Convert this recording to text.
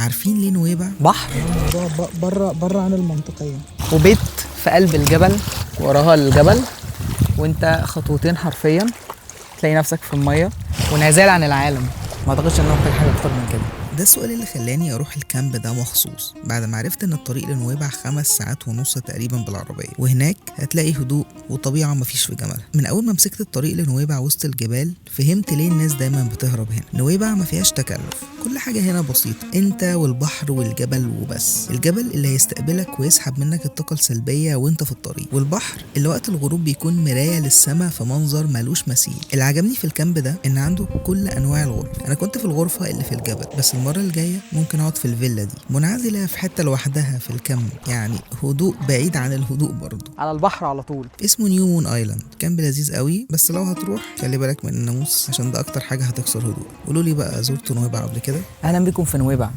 عارفين ليه نويبع؟ بحر. الموضوع بره بره عن المنطقيه. وبيت في قلب الجبل، وراها الجبل، وانت خطوتين حرفيا تلاقي نفسك في المية وانعزال عن العالم. ما اعتقدش ان انا محتاج حاجة اكتر من كده. ده السؤال اللي خلاني اروح ال camp ده مخصوص، بعد ما عرفت ان الطريق لنويبع 5.5 ساعات تقريبا بالعربية، وهناك هتلاقي هدوء وطبيعة مفيش في جمالها. من اول ما مسكت الطريق لنويبع وسط الجبال فهمت ليه الناس دايما بتهرب هنا. نويبع ما فيهاش تكلف، كل حاجة هنا بسيطة، انت والبحر والجبل وبس. الجبل اللي هيستقبلك ويسحب منك الطاقة السلبية وانت في الطريق، والبحر اللي وقت الغروب بيكون مراية للسماء في منظر ملوش مثيل. اللي عجبني في ال camp ده ان عنده كل انواع الغرف. انا كنت في الغرفة اللي في الجبل، بس المرة الجاية ممكن اقعد في الفيلا دي، منعزلة في حتة لوحدها في ال camp، يعني هدوء بعيد عن الهدوء برضه. على البحر على طول. اسمه New Moon Island. camp لذيذ قوي، بس لو هتروح خلي بالك من الناموس عشان ده اكتر حاجة هتكسر هدوء. قولوا لي بقى، زرتوا نويبع قبل كده؟ اهلا بكم في نويبع.